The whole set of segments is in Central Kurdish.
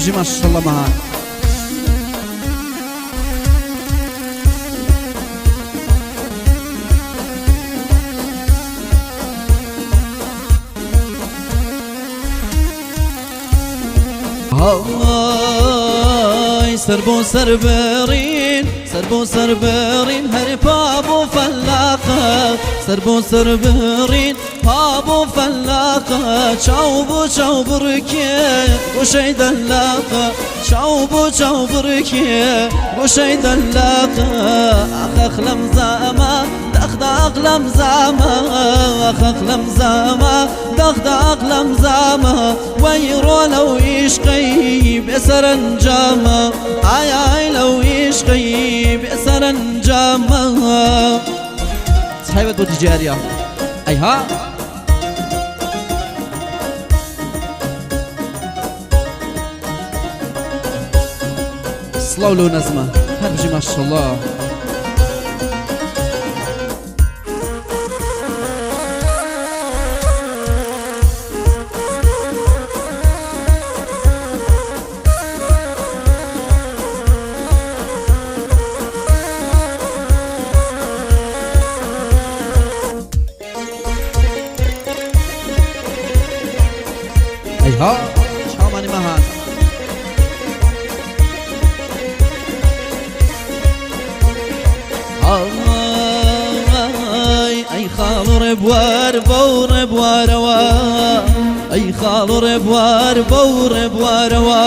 بژی ماشاءاللە مەهان. ئای سەر بۆ سەر بڕین سەر بۆ سەر بڕین هەر پا بۆ فەلاقە سەر بۆ سەر بڕین پا بۆ فەلاقە چاو بۆ چاو بڕکێ گۆشەی دەلاقە چاو بۆ چاو بڕکێ گۆشەی دەلاقە ئاخ لەم زامە داخ داخ لەم زامە ئاخ لەم زامە داخ داخ لەم زامە وەی ڕۆ لەو ئیشقەی بێ سەرەنجامە ئای ئای لەو ئیشقەی بێ سەرەنجامە. تایبەت بۆ دیجاریا ئەیها. سڵاو لەو نەزمە هەر بژی ماشەڵڵا. ئەیها چاومانی مەهان. ئای ئەی خاڵ و ڕێبوار بەو ڕێبوارەوە ئەی خاڵ و ڕێبوار بەو ڕێبوارەوە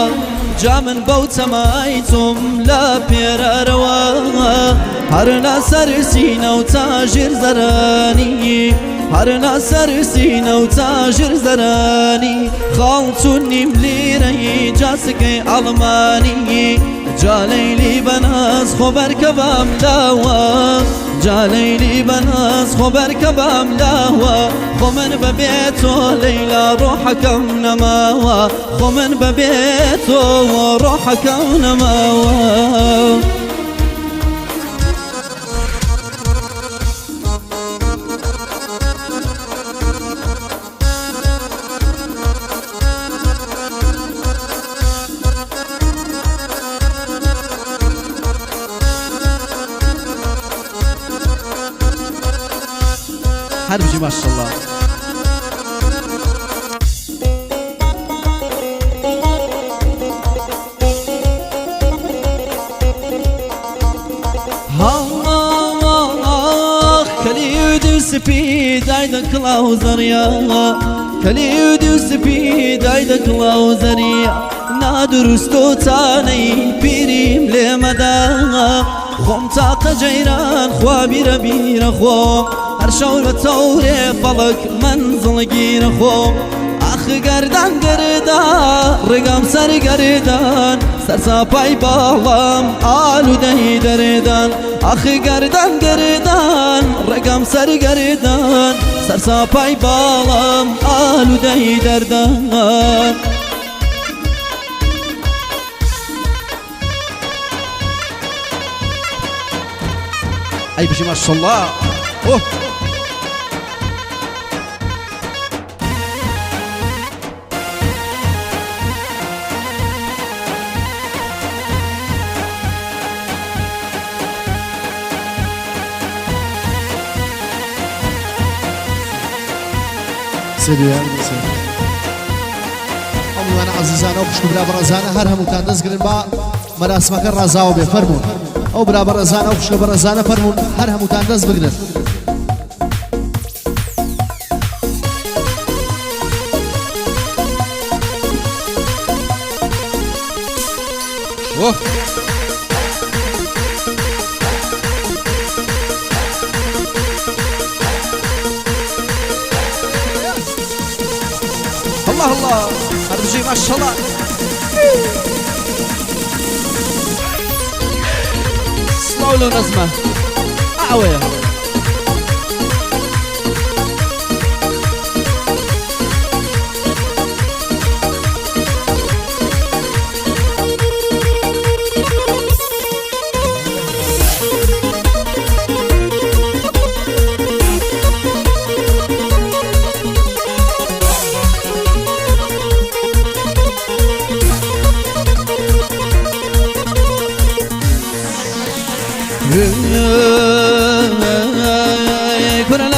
جا من بەو تەمای تۆم لە پێرارەوە هەر لەسەر سینە و تاژیر زەرانی هەر لەسەر سینە و تاژیر زەرانی خاڵ چونیم لیرەی جاسکەی ئەڵمانی جا لەیلی بەناز خۆ بەرکە بام لاوە جا لەیلی بەناز خۆ بەرکە بام لاوە خۆ من بەبێ تۆ لەیلا ڕۆحەکەم نەماوە خۆ من بەبێ تۆ ڕۆحەکەم نەماوە. هەر بژی ماشاءاللە. کەلیود و سپی دایدە کڵاو زەڕیا کەلیود و سپی دایدە کڵاو زەریا نادروست و تانەی پیریم لێمەدا خۆم تاقە جەیران خوا بیرە بیرە خۆم هەر شەو لە تەورێ فەڵک مەنزڵ گیرە خۆم ئاخ گەردان گەردا ڕێگام سەر گەردان سەرساپای باڵام ئالوودەی دەرێدان ئاخ گەردان گەردان ڕێگام سەر گەردان سەرساپای باڵام ئالوودەی دەردان. ئەی بژی ماشەڵڵا ئۆه. سێ سێ ئەو میوانە عەزیزانە و خوشک و برا بەڕێزانە هەر هەمووتان دەستگرن با مەراسمەکە ڕازاوە بێ فەرموون ئەو برا بەڕێزانە و خوشکە بەڕێزانە فەرموون هەر هەمووتان دەست بگرن. ئۆه. الله الله هەر بژی ماشەڵڵا. سڵاو لەو نەزمە ئەوەیە.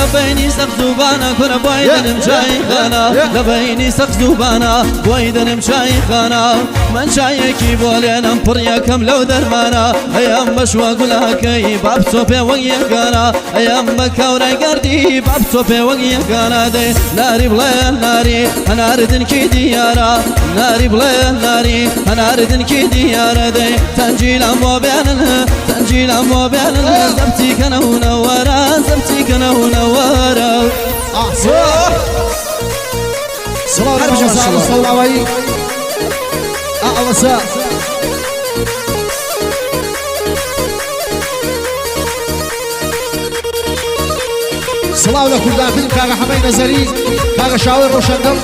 لە بەینی سەقز و بانە کورە بۆی دەنم چای خانە لە بەینی سەقز و بانە بۆی دەنم چای خانە من چایەکی بۆ لێنم پڕ یەکەم لەو دەرمانە ئەیەم بە شوە گولاکەی با بچۆ پێ وەک یەکانە ئەیەم بە کاورای گەردی با بچۆ پێ وەک یەکانە دەی ناری بڵێ ناری هەنار دنکی دیارە ناری بڵێ ناری هەنار دنکی دیارە دەی تەنجیلم بۆ بێنن تەنجیلم بۆ بێنن زەبتی کەنە و نەوەرە زەبتی کەنە و نەوەرە. سڵاو لە مامۆستا سەوڵاوایی ئەوەسا سڵاو لە کوردان فیلم کاکە حەمەی نەزەری کاکە شاوەی ڕۆشەندڵ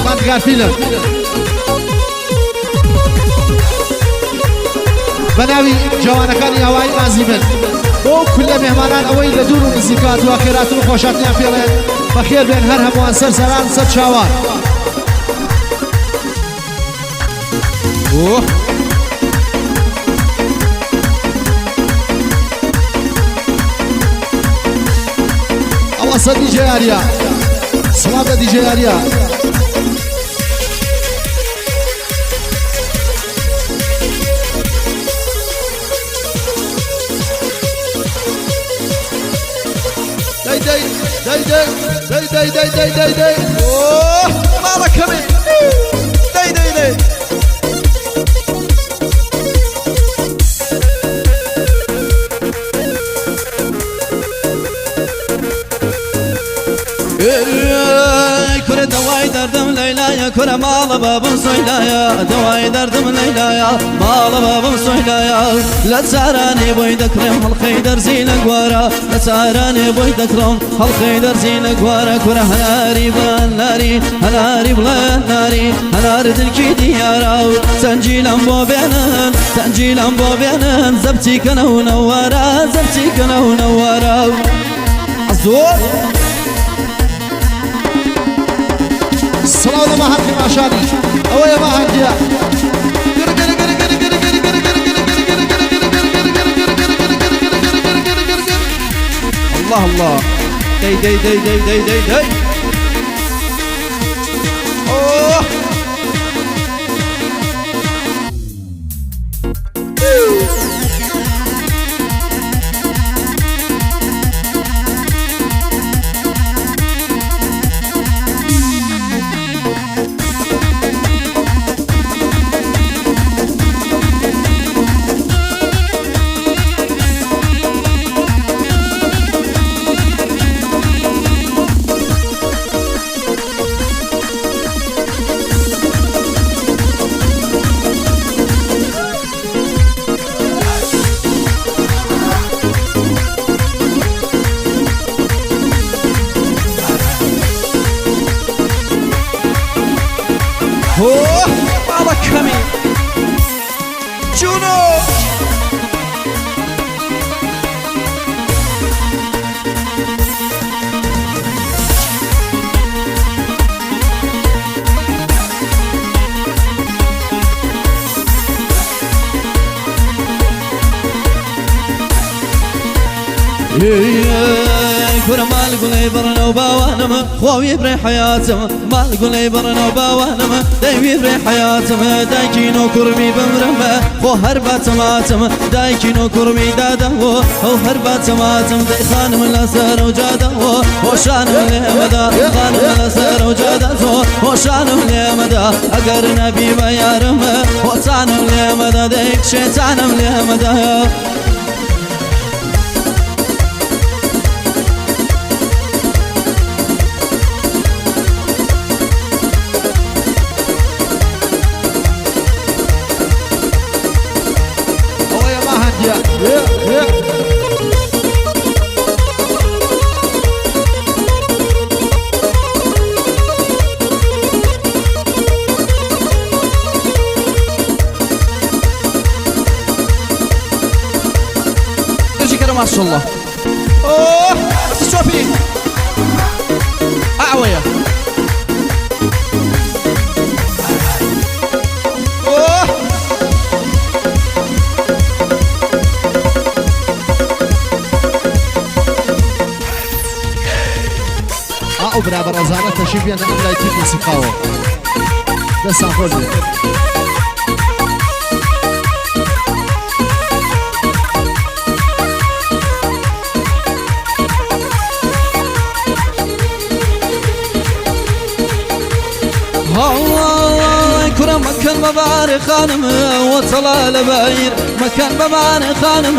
مادگار فیلم بە ناوی جوانەکانی ئاوایی مازی بن بۆ کولە مێهمانان ئەوەی لە دوور و نزیکات و خێراتن و خۆشاتنیان پێڵێن بەخێر بێن هەر هەمووان سەر سەران سەر چاوان. ئەوە سەر دیجێ ئاریا سڵاو لە دیجێ ئاریا. دەی دەی دەی دەی دەی دەی دەی دەی دەی دەی ئۆه ماڵەکەمی دەی دەی دەی. کورە دەوای دەردم لەیلایە کورە ماڵە بابم سۆیلایە دەوای دەردم لەیلایە ماڵە بابم سۆیلایە لە چارانێ بۆی دەکڕم هەڵقەی دەرزی لە گوارە لە چارانێ بۆی دەکڕم هەڵقەی دەرزی لە گوارە کورە هەناری بەناری هەناری بڵێ ناری هەنار دلکی دیارە و چەنجیلم بۆ بێنن چەنجیلم بۆ بێنن زەبتی کەنە و نەوارە زەبتی کەنە و نەوارە زۆر. سڵاو لە ماهان کرماشانی ئەوەیە ماهان گیا. الله الله دەی دەی دەی دەی دەی دەی دەی ئۆه. هۆ ماڵەکەمی جونۆ. کورە مال گوڵی بڕنە و باوانم خواوی برێ حیاتم مال گوڵی بڕنە و باوانم دەوی برێ حیاتم دایکی نۆ کوڕمی بمرم خۆ هەر باتەماتم دایکی نۆ کوڕمی دادەوە ئەو هەر باتەماتم دەی خانم لەسەر و جادەوە هۆشانم لێمەدا خانم لەسەر و جادە زۆ هۆشانم لێمەدا ئەگەر نەبی بە یارم هۆچانم لێمەدا دەی شێتانم لێمەدا. ئەوەیە ماهان گیا. دەژی کەرە ماشەڵڵا. ئۆه بەس چۆپی ئەوەیە. ئۆه ئەو برا بەڕێزانە تەشریف بێنە ئەم لای تیپ موسیقاوە. دەستان خۆش بێت. کوڕە مەکەن بەبار خانم وەچەڵا لە بایر مەکەن بەبار خانم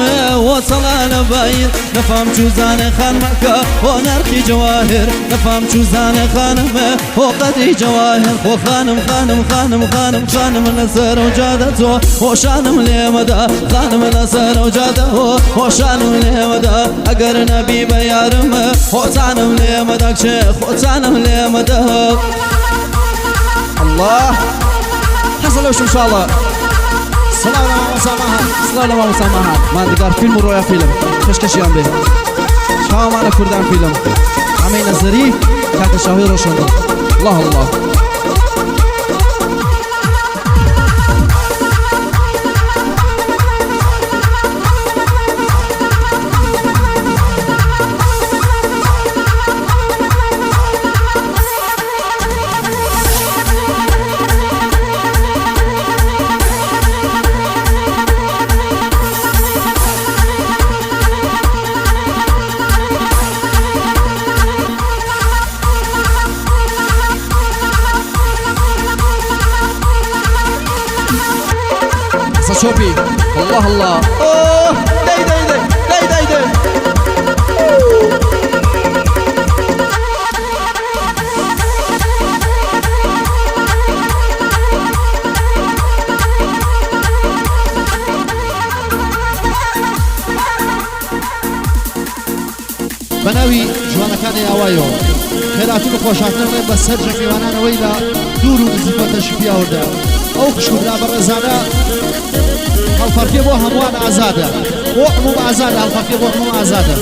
وەچەڵا لە بایر نەفام چوزانە خانمەکە هۆ نرخی جەواهر نەفام چوزانە خانمە هۆ قەدری جەواهر خۆ خانم خانم خانم خانم خانم لەسەر و جادە تۆ هۆشانم لێمەدا خانم لەسەر و جادە هۆ هۆشانم لێمەدا ئەگەر نەبی بە یارم خۆتانم لێمەدا کچێ خۆتانم لێمەدا. الله حەزە لەو شمشاڵە. سڵاو لە مامۆستا ماهان. سڵاو لە مامۆستا ماهان. ماندگار فیلم و ڕۆیا فیلم پێشکەشیان بێ. چاومانە کوردان فیلم. عەمەی نەزەری کاکە شاهۆی ڕۆشەندڵ. الله الله. چۆپی الله الله ئۆه دەی دەی دەی دەی دەی دەی. بە ناوی جوانەکانی ئاوایەوە خێراتن و خۆشاتن ڕێ بە سەرجەم میوانانەوەی لە دوور و نزیکەوە تەشریفی ئاوردە. ئەو خوشک و برا بەڕێزانە هەڵپەڕکێ بۆ هەمووان ئازادە، بۆ عموم ئازادە، هەڵپەڕکێ بۆ عموم ئازادە.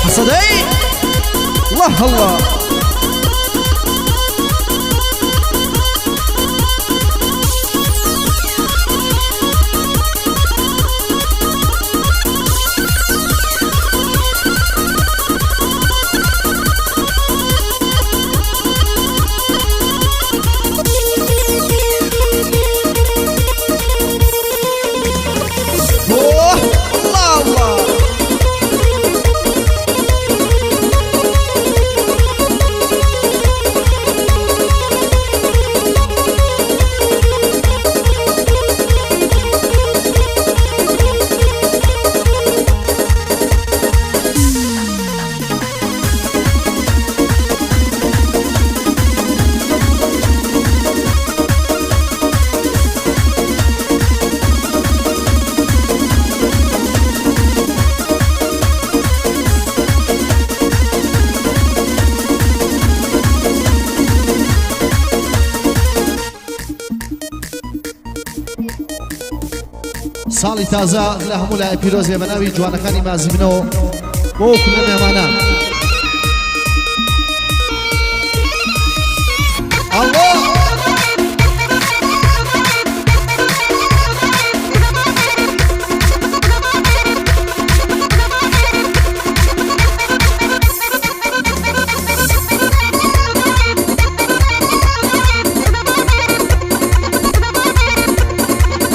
حەسەدەی الله الله. ساڵی تازە لە هەموو لایە پیرۆز بێ بە ناوی جوانەکانی مازیبنەوە بۆ کولە مێمانان. ئەڵڵا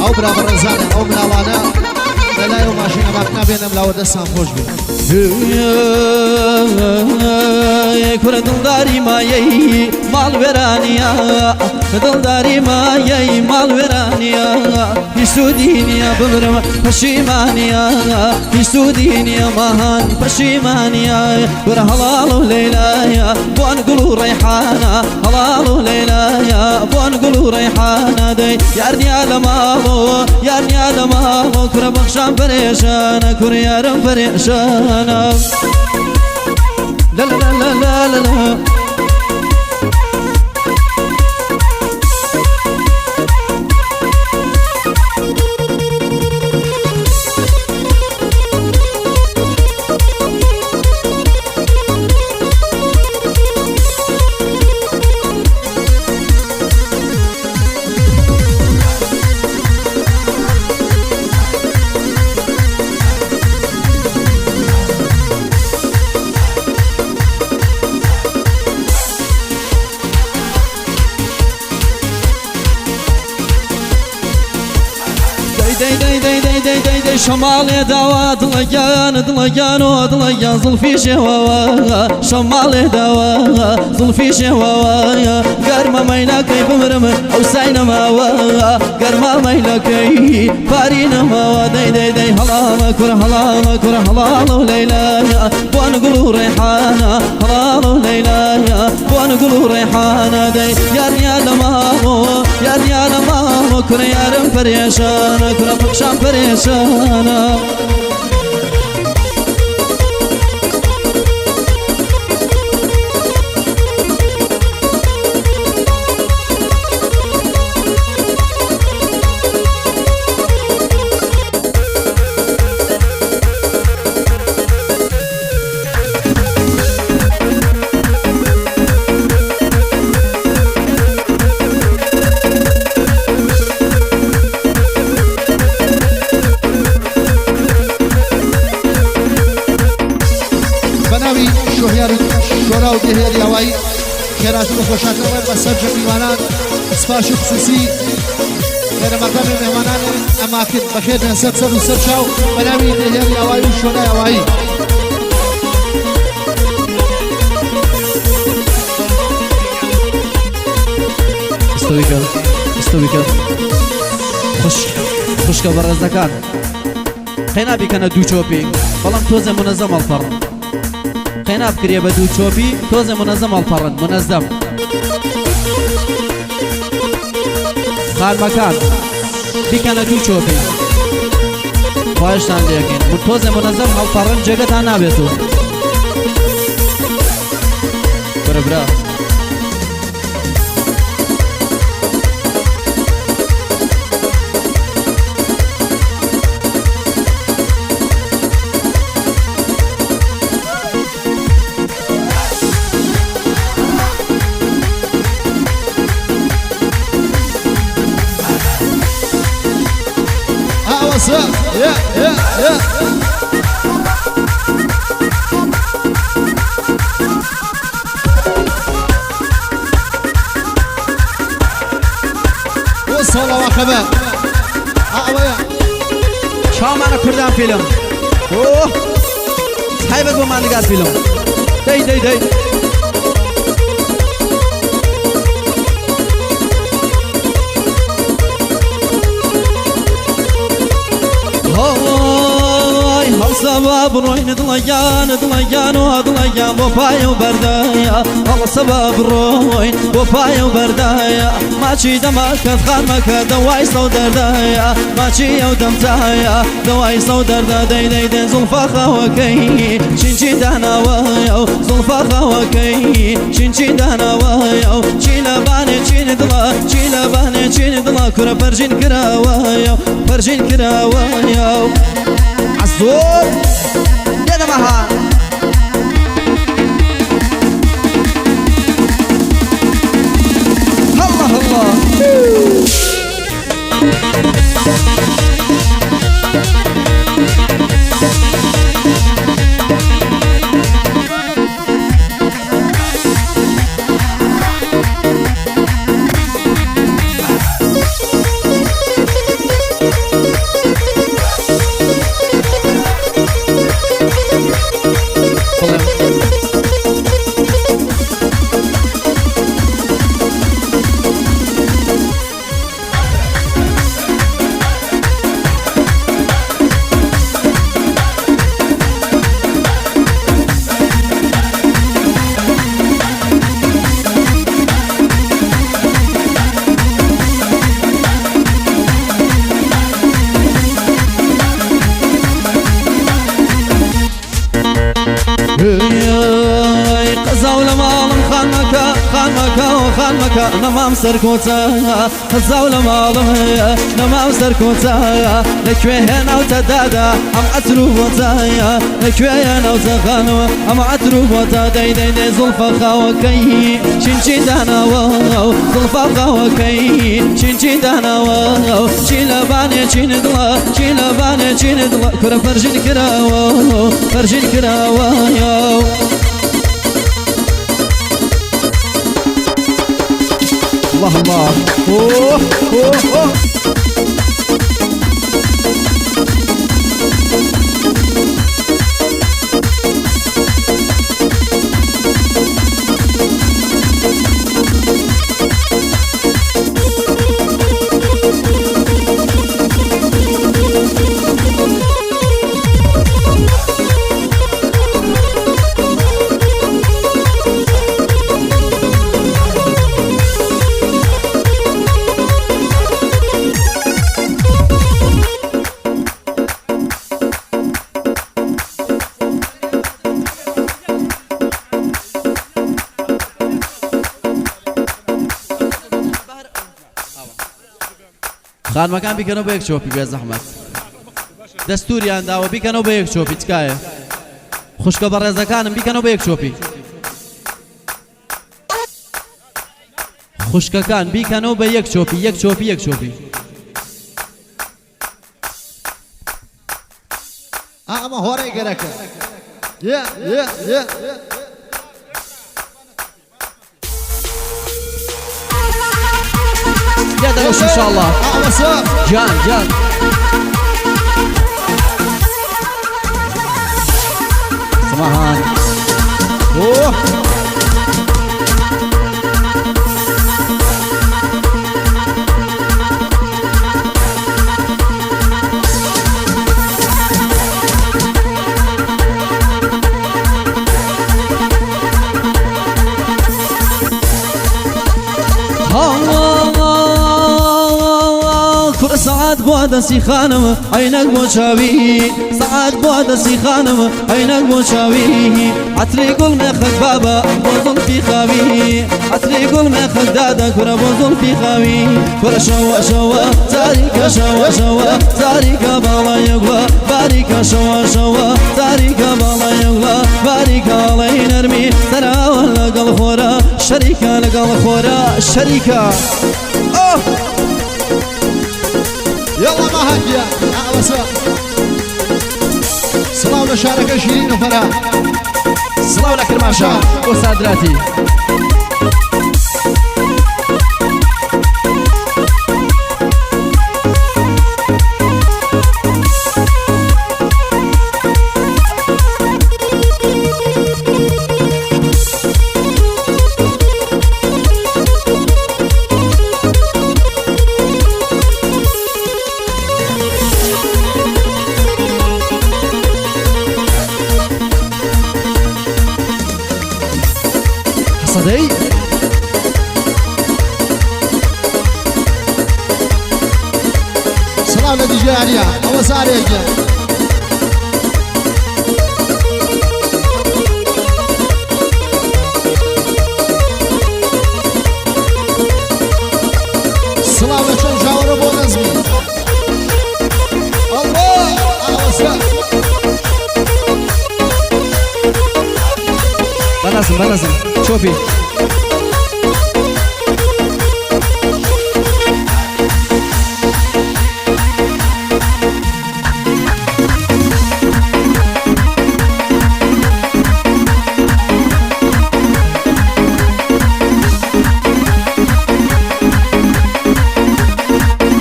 ئەو برا بەڕێزانە ئەو مناڵانە لەلای ئەو ماشینە ماکنا بێنەم لاوە دەستان خۆش بێ. کورە دڵداری مایەی ماڵ وێرانیە، دڵداری مایەی ماڵ وێرانیە، هیچ سوودی نییە بمرم پەشیمانیە، هیچ سوودی نییە ماهان پەشیمانیە. کورە هەڵاڵ و لەیلایە بۆن گوڵ و ڕەیحانە، هەڵاڵ و لەیلایە بۆن گوڵ و ڕەیحانە، دەی یار نییە لە ماڵۆ، یار نییە لە ماڵۆ، کورە بەخشان پەرێشانە، کورە یارم پەرێشانە. لا لا لا لا لا لا. ئەی شەماڵێ داوا دڵەگیان دڵەگیان و دڵەگیان زڵفی شێوەوە شەماڵێ داوا زڵفی شێوەوە گەرمە مەیلەکەی بمرم ئەو سای نەماوە گەرمە مەیلەکەی پاری نەماوە دەی دەی دەی هەڵاڵە کوڕ هەڵاڵە کوڕ هەڵاڵە و لەیلایە بۆن گوڵ و ڕێحانە هەڵاڵە و لەیلایە بۆن گوڵ و ڕێحانە دەی یاریا لە ماڵۆ یاریا لە ماڵۆ کوڕ یارم پەرێشانە کوڕە پەخشان پەرێشانە. بەناوی شۆهیار شۆرا و دێهێری ئاوایی خێراتن و خۆشاتنەوە بە سەرجەم میوانان سپاسی خصوصی خێرەمەقەمی مێوانان ئەماکن بەخێر بێن سەر سەر و سەر چاو بەناوی دێهێری ئاوایی و شۆرای ئاوایی. ئستۆیکە ئستۆیکە خوشکە بەڕێزەکان قەینا بیکەنە دوو چۆپی بەڵام تۆزێ منەزەم هەڵپەڕن قەینا بکرێ بە دوو چۆپی تۆزێ منەزەم هەڵپەڕن منەزەم خانمەکان بیکەنە دوو چۆپی خواهشتان لێکەین تۆزێ منەزەم هەڵپەڕن جێگەتان نابێت و برە برا. ئاوەسە یا یا یا. وصل وخبا ئەوەیە. چاومانە کوردان فیلم ئۆه تایبەت بۆ ماندگار فیلم دەی دەی دەی. هۆی هەڵسەبا بڕۆین دڵەگیان دڵەگیان و دڵەگیان بۆ پایە و بەردایە هەڵسەبا بڕۆین بۆ پایە و بەردایە ماچی دەماکەت خانمەکە دەوای سەو دەردایە ماچی ئەو دەمتایە دەوای سەو دەردە دەی دەی دەی زوڵفا خاوەکەی چینچی داناوەیە و زوڵفا خاوەکەی چینچی داناوەیە و چی لە بانێ چین دڵە چی لە بانێ چین دڵە کورە پەرژین کراوەیە و پەرژین کراوەیە و عەزۆر لێدەمەها. هەڵڵا هەڵڵا. قەزاو لە ماڵم خانمەکە خانمەکە و خانمەکە نەمام سەرکۆچە قەزاو لە ماڵم نەمام سەرکۆچە لەکوێ هێناوتە دادا ئەم عەتر و بۆتایە لەکوێ هێناوتە خانەوە ئەم عەتر و بۆتە دەی دەی دەی زوڵفە خاوەکەی چینچی داناوە زوڵفە خاوەکەی چینچی داناوە چی لە بانێ چین دڵە چی لە بانێ چین دڵە کورە پەرژین کراوە پەرژین کراوە. الله الله اوه اوه اوه. خانمەکان بیکەنەوە بە یەک چۆپی بێ زەحمەت. دەستوریان داوە بیکەنەوە بە یەک چۆپی تکایە. خوشکە بەڕێزەکانم بیکەنەوە بە یەک چۆپی. خوشکەکان بیکەنەوە بە یەک چۆپی یەک چۆپی یەک چۆپی. ئەمە هۆرەی گەرەکە یە یە یە. يا دروش ان شاء الله جان جان سماهان اوه کوڕە سەعات بۆ دەستی خانم عینەک بۆ چاوی سەعات بۆ دەستی خانم عینەک بۆ چاوی عەتری گوڵ مێخەک بابە بۆ زوڵفی خاوی عەتری گوڵ مێخەک دادە کوڕە بۆ زوڵفی خاوی کوڕە شەوە شەوە تاریکە شەوە شەوە تاریکە باڵای گوڵە باریکە شەوە شەوە تاریکە باڵای گوڵە باریکە ئاڵای نەرمی سەراوە لەگەڵ خۆرە شەریکە لەگەڵ خۆرە شەریکە ئۆه يلا ما هەگیە ئەوەسە سڵاو لە شارەکە شیرین و فەرا سڵاو لە کرماشان بۆ سادراتی. حەسەدەی سڵاو لە دیژیاریە ئەوە زارێکە سڵاو لە چەند ژاوەرە بۆ نەزمی ئەڵڵا ئاوەسە بەنەزم بەنەزم چۆپی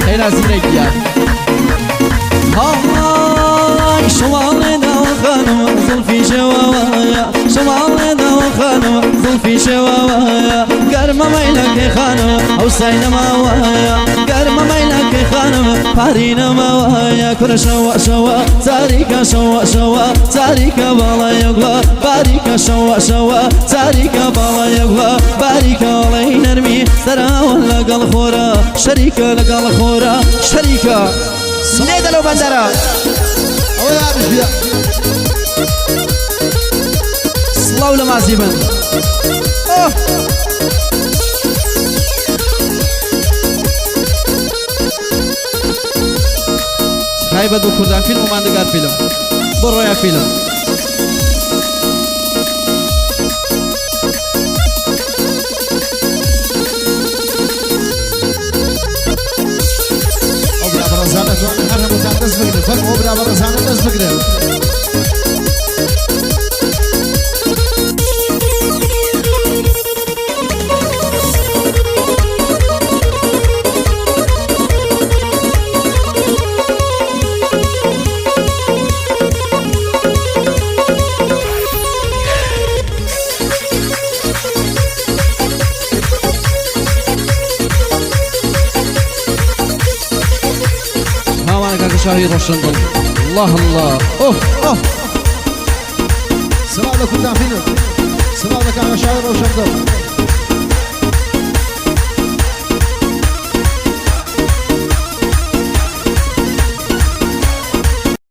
خێرا زیرەک گیان هاي شواڵێ داوە خانم زڵفی شێواوایە شواڵێ داوە خانم زڵفی شێواوایە گەرمە مەیلەکەی خانم ئەو سای نەماوایە گەرمە مەیلەکەی خانم پاری نەماوایە کورە شەوە شەوە تاریکە شەوە شەوە تاریکە باڵای گوڵە باریکە شەوە شەوە تاریکە باڵای گوڵە باریکە ئاڵای نەرمی سەراوە لەگەڵ خۆرە شەریکە لەگەڵ خۆرە شەریکە لێدە لەو بەندەرە. ئەوە یاریشیە. سڵاو لە مازی بن. ئۆه. تایبەت بۆ کوردان فیلم و ماندگار فیلم بۆ ڕۆیا فیلم. ئەو برا بەڕێزانە توانن هەر هەمووتان دەست بگرن فەرموو ئەو برا بەڕێزانە دەست بگرن. هاوانە کاکە شاهی ڕۆشن دڵ الله الله ئۆه ئۆه سڵاو لە کوردان فیلم سڵاو لە کاکە شاهی ڕۆشن دڵ.